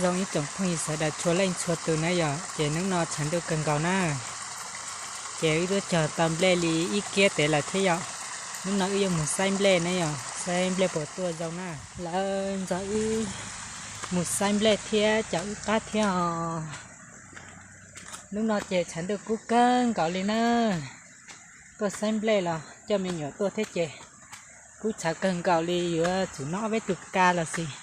Zoo ib tsoom phooj ywg sawv daws txhua leej txhua tus na yom, ces hnub no tshav ntuj kawg nkaus na, ces wb twb cog tau nplej li ib kiab tes lawm thiab yom. Hnub no wb yuav mus saib nplej na yom, saib nplej puas tuaj zoo na. Lawv nrog wb mus saib nplej thiab caum wb qab thiab os. Hnub no ces tshav ntuj kub kawg nkaus li na. Tuaj saib nplej los coj me nyuam tuaj thiab ces kub tshav kawg nkaus li, yuav tsum noj ob peb tus kas los sis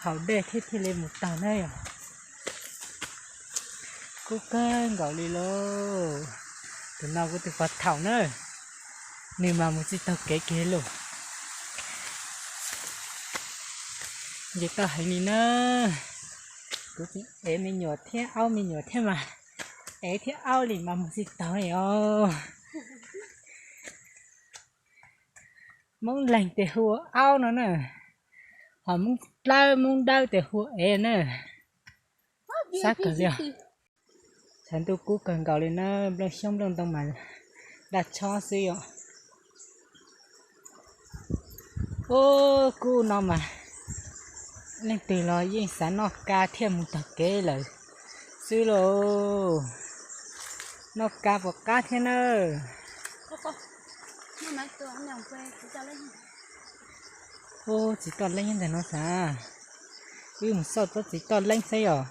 haus dej thiab thiaj li mus tau na yom. Kub kawg nkaus li lauj. Tus no kuv tus pog thaum na, nws mas mus tsis taug kev kiag lauj. Nce toj heev li na. Kuv tseem ev me nyuam thiab aub me nyuam thiab mas, ev thiab aub li mas mus tsis taug li os. Hmoob leeg ces hu ua aub no na, ho Hmoob dawb Hmoob dawb ces hu ua ev na. Sab kawg li os. Tshav ntuj kub kawg nkaus li na, nplooj xyoob nplooj ntoo mas daj tshob xwb yom. Ub, kub no mas leej twg los yeej xav noj kas thiaj mus taug kev lawm xwb lauj. Noj kas puas qab thiab nawb. Ub, txiv toj leeb ntawm no xav, wb mus xauj tsob txiv toj leeb saib yom.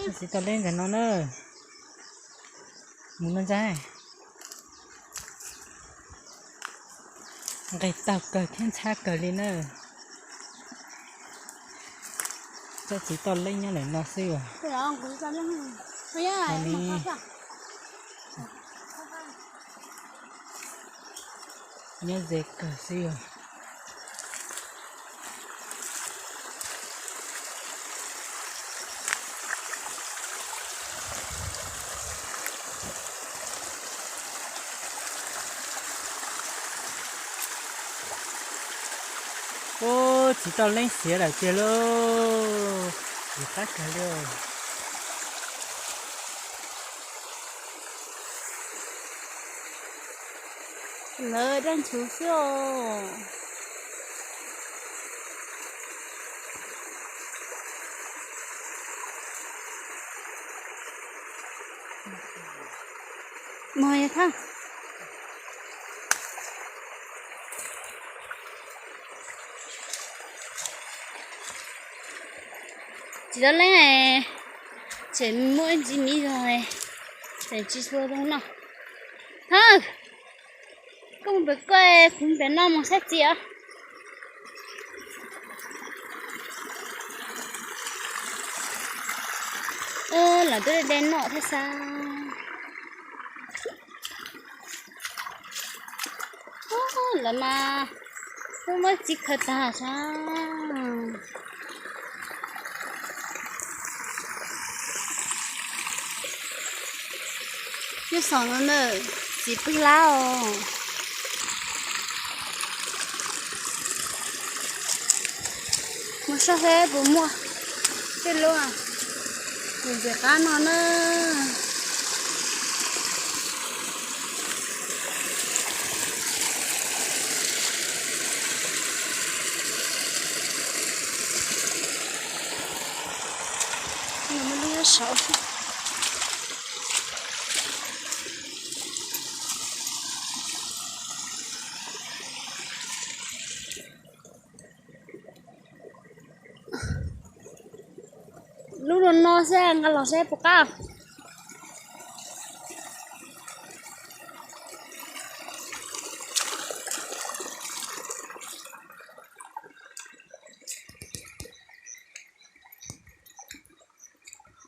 Tsob txiv toj leeb ntawm no na. Mus no ntag. Nqis taug kawg thiab ntxhab kawg li na. Tsob txiv toj leeb nyob ntawm no xwb os. Nyob ze kawg xwb os. Ub, txiv toj leeb xiav lawm tiag lauj. Txiv qab kawg li. Lawv daj ntshuv xwb os. Mus thaj. Txiv toj leeb, tseem muaj ib ntsis miv zog, tseem tsis tshua zoo noj. Thaj, koj mus pem koj, kuv pem no mus saib txiv os. Lawv twb de noj thiab xav. Lawv mas twb muab txiv khaws tag xav. Nyob xom no na, txiv pwg lab os. Mus saib seb puas muaj tej lub ntxim qab no na. Muaj lub nyob saud. Lub no no xwb, nqa los saib puas qab.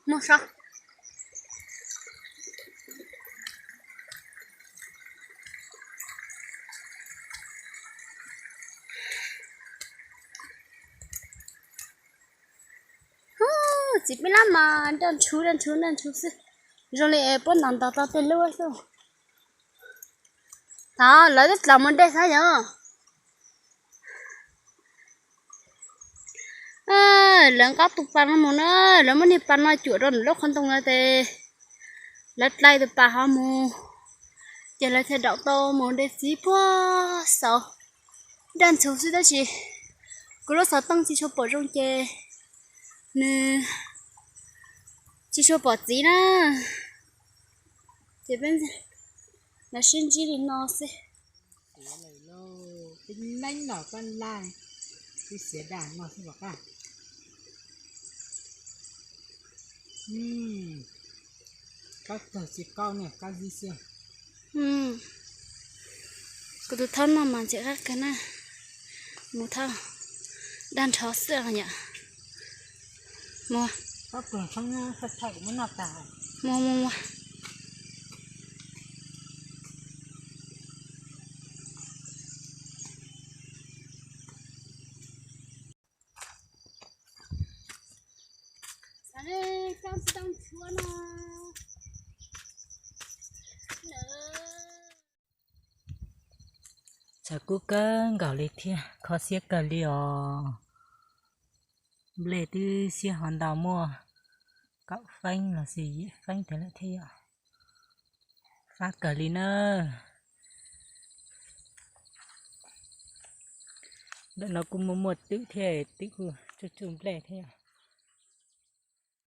Muaj sab. Txiv peb lab mas nroj ntshuv nroj ntshuv nroj ntshuv xwb. Zoo li puab ntaus ntaus tau tej lub xwb. Tod lawv twb dlaus mus de xav yog. Lawv nqa tus pas no mus na, lawv muab niag pas no cuam rau nram lub qhov ntoo no ces lawv dlai tus pas hov mus, ces lawv thiaj daum tau mus de txiv puag saud. Daj ntxhus xwb tab sis Kuv lub xov tooj tsis tshua pom zoo ces nws tsis tshua pom txiv na. Ces peb los sib ntsib li no xwb. Kuv lawm lauj, tib neeb los koj laj, tib xiav daj no xwb los qab. Kab kawg tsis kaub ne, kab zib xwb. Kuv tus thaub no mas ntxim qab kawg na. Mus thaub, dag nrho xwb os yom. Mus, mus, mus, mus. Xav li coj tsis tau nchuav no. Txhawv kub kawg nkaus li thiab kho siab kawg li os. Nplej twb siab hov ntau, muaj kaum feeb los sis yim feeb tes lawm thiab yom. Fab kawg li na. Ntawm no kuj muaj muaj twm thiab, twm kuj tsuj tsuj nplej thiab yom.